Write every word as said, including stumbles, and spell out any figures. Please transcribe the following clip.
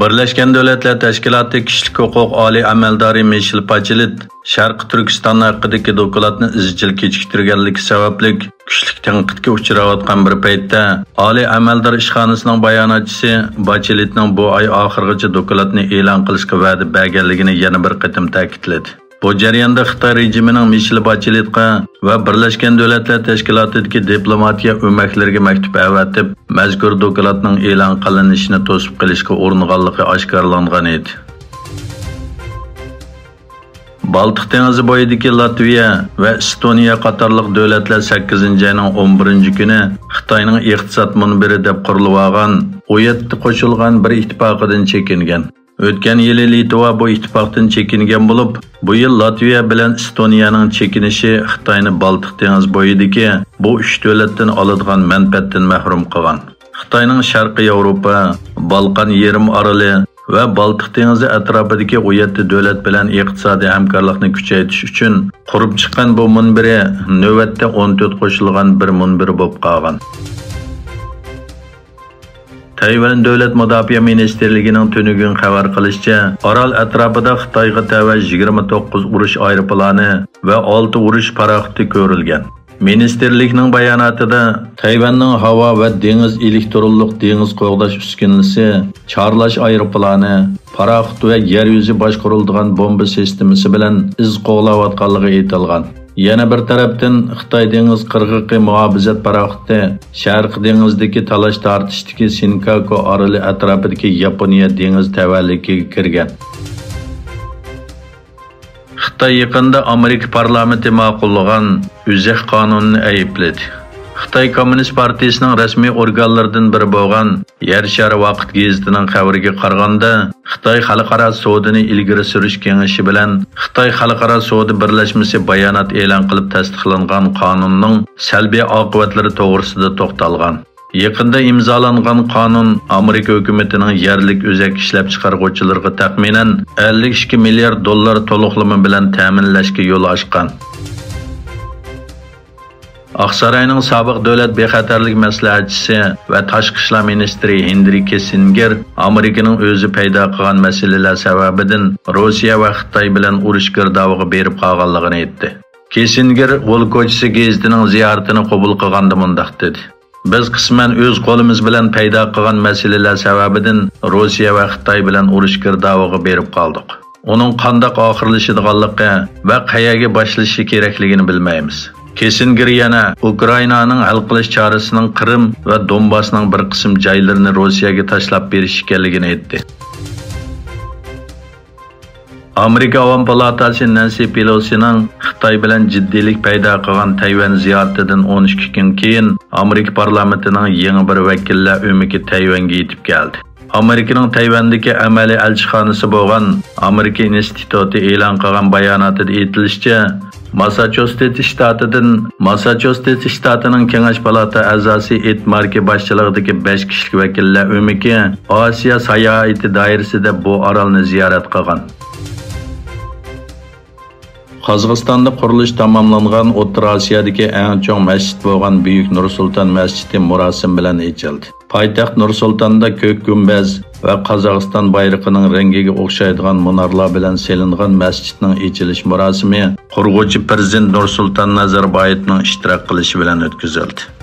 بىرلەشكەن دۆلەتلەر تەشكىلاتى كىشىلىك ھوقۇق ئالىي ئەمەلدارى مىشېل باچېلېت شەرقىي تۈركىستان ھەققىدىكى دوكلاتنى ئىزچىل كېچىكتۈرگەنلىكى سەۋەبلىك كۈچلۈك تەنقىدكە ئۇچراۋاتقان بىر پەيتتە، ئالىي ئەمەلدار ئىشخانىسىنىڭ باياناتچىسى باچېلېتنىڭ بۇ ئاي ئاخىرىغىچە دوكلاتنى ئېلان قىلىشقا ۋەدە بەرگەنلىكىنى يەنە بىر قېتىم تەكىتلىدى. بۇ جەرياندا خىتاي رېجىمىنىڭ مىشېل باچېلېتقا ۋە بىرلەشكەن دۆلەتلەر تەشكىلاتىدىكى دىپلوماتىيە ئۆمەكلىرىگە مەكتۇپ ئەۋەتىپ، مەزكۇر دوكلاتنىڭ ئېلان قىلىنىشىنى توسۇپ قېلىشقا ئۇرۇنغانلىقى ئاشكارىلانغان ئىدى. بالتىق دېڭىزى بويىدىكى لاتۋىيە ۋە ئېستونىيە قاتارلىق دۆلەتلەر سەككىزىنچى ئاينىڭ ئون بىرىنچى كۈنى خىتاينىڭ ئىقتىساد مۇنبىرى دەپ قۇرۇلۇۋالغان ئون يەتتە قوشۇلغان بىر ئىتتىپاقىدىن چېكىنگەن. ئۆتكەن يىلى لىتۋا بۇ ئىتتىپاقتىن چېكىنگەن بولۇپ، بۇ يىل لاتۋىيە بىلەن ئېستونىيەنىڭ چېكىنىشى خىتاينى بالتىق دېڭىز بويىدىكى بۇ ئۈچ دۆلەتتىن ئالىدىغان مەنپەئەتتىن مەھرۇم قىلغان. خىتاينىڭ شەرقىي ياۋروپا، بالقان يېرىم ئارىلى ۋە بالتىق دېڭىزى ئەتراپىدىكى ئون يەتتە دۆلەت بىلەن ئىقتىسادىي ھەمكارلىقنى كۈچەيتىش ئۈچۈن قۇرۇپ چىققان بۇ مۇنبىرى نۆۋەتتە ئون تۆت قوشۇلغان بىر مۇنبىرى بولۇپ قالغان. تەيۋەن دۆلەت مۇداپىئە مىنىستىرلىكىنىڭ تۈنۈگۈن خەۋەر قىلىشىچە، ئارال ئەتراپىدا خىتايغا تەۋە يىگىرمە توققۇز ئۇرۇش ئايروپىلانى ۋە ئالتە ئۇرۇش پاراخوتى كۆرۈلگەن. مىنىستىرلىكنىڭ باياناتىدا، تەيۋەننىڭ ھاۋا ۋە دېڭىز ئېلېكترونلۇق دېڭىز قوغداش ئۈسكۈنىسى، چارلاش ئايروپىلانى، پاراخوت ۋە يەر يۈزى باشقۇرۇلىدىغان بومبا سىستېمىسى بىلەن ئىز قوغلاۋاتقانلىقى ئېيتىلغان. يەنە بىر تەرەپتىن، خىتاي دېڭىز قىرغىقى مۇھاپىزەت پاراخوتى شەرقىي دېڭىزدىكى تالاش-تارتىشتىكى سىنكاكۇ ئارىلى ئەتراپىدىكى ياپونىيە دېڭىز تەۋەلىكىگە كىرگەن. خىتاي يېقىندا ئامېرىكا پارلامېنتى ماقۇللىغان ئۆزەك قانۇنىنى ئەيىبلىدى. خىتاي كوممۇنىست پارتىيىسىنىڭ رەسمىي ئورگانلىرىدىن بىرى بولغان يەر شارى ۋاقىت گېزىتىنىڭ خەۋىرىگە قارىغاندا، خىتاي خەلقئارا سودىنى ئىلگىرى سۈرۈش كېڭىشى بىلەن خىتاي خەلقئارا سودا بىرلەشمىسى بايانات ئېلان قىلىپ تەستىقلانغان قانۇننىڭ سەلبىي ئاقىۋەتلىرى توغرىسىدا توختالغان. يېقىندا ئىمزالانغان قانۇن ئامېرىكا ھۆكۈمىتىنىڭ يەرلىك ئۆزەك ئىشلەپچىقارغۇچىلىرىغا تەخمىنەن ئەللىك ئىككى مىليارد دوللار تولۇقلىما بىلەن تەمىنلەشكە يول ئاچقان. ئاقساراينىڭ سابىق دۆلەت بىخەتەرلىك مەسلىھەتچىسى ۋە تاشقى ئىشلار مىنىستىرى ھېنرى كىسسىنگېر ئامېرىكىنىڭ ئۆزى پەيدا قىلغان مەسىلىلەر سەۋەبىدىن روسىيە ۋە خىتاي بىلەن ئۇرۇش گىردابىغا بېرىپ قالغانلىقىنى ئېيتتى. كىسسىنگېر غول كوچىسى گېزىتىنىڭ زىيارىتىنى قوبۇل قىلغاندا مۇنداق دېدى: بىز قىسمەن ئۆز قولىمىز بىلەن پەيدا قىلغان مەسىلىلەر سەۋەبىدىن روسىيە ۋە خىتاي بىلەن ئۇرۇش گىردابىغا بېرىپ قالدۇق. ئۇنىڭ قانداق ئاخىرلىشىدىغانلىقى ۋە قەيەرگە باشلىشى كېرەكلىكىنى بىلمەيمىز. كىسسىنگېر يەنە ئۇكرائىنانىڭ ھەل قىلىش چارىسىنىڭ قىرىم ۋە دونباسنىڭ بىر قىسىم جايلىرىنى روسىيەگە تاشلاپ بېرىش ئىكەنلىكىنى ئېيتتى. ئامېرىكا ئاۋام پالاتاسى نەنسى پېلوسىنىڭ خىتاي بىلەن جىددىيلىك پەيدا قىلغان تەيۋەن زىيارىتىدىن ئون ئىككى كۈن كېيىن، ئامېرىكا پارلامېنتىنىڭ يېڭى بىر ۋەكىللەر ئۆمىكى تەيۋەنگە يېتىپ كەلدى. ئامېرىكىنىڭ تەيۋەندىكى ئەمەلىي ئەلچىخانىسى بولغان ئامېرىكا ئىنستىتۇتى ئېلان قىلغان باياناتىدا ئېيتىلىشىچە، ماسساچۇسېتس شتاتىدىن، ماسساچۇسېتس شتاتىنىڭ كېڭەش پالاتا ئەزاسى ئېد ماركى باشچىلىقىدىكى بەش كىشىلىك ۋەكىللەر ئۆمىكى ئاسىيا ساياھىتى دائىرىسىدە بۇ ئارالنى زىيارەت قىلغان. قازاقىستاندا قۇرۇلۇشى تاماملانغان ئوتتۇرا ئاسىيادىكى ئەڭ چوڭ مەسچىت بولغان بۈيۈك نۇرسۇلتان مەسچىتى مۇراسىم بىلەن ئېچىلدى. پايتەخت نۇرسۇلتاندا كۆك گۈمبەز ۋە قازاقىستان بايرىقىنىڭ رەڭگىگە ئوخشايدىغان مۇنارلار بىلەن سېلىنغان مەسچىتنىڭ ئېچىلىش مۇراسىمى قۇرغۇچى پىرېزىدېنت نۇرسۇلتان نازاربايېۋنىڭ ئىشتىراك قىلىشى بىلەن ئۆتكۈزۈلدى.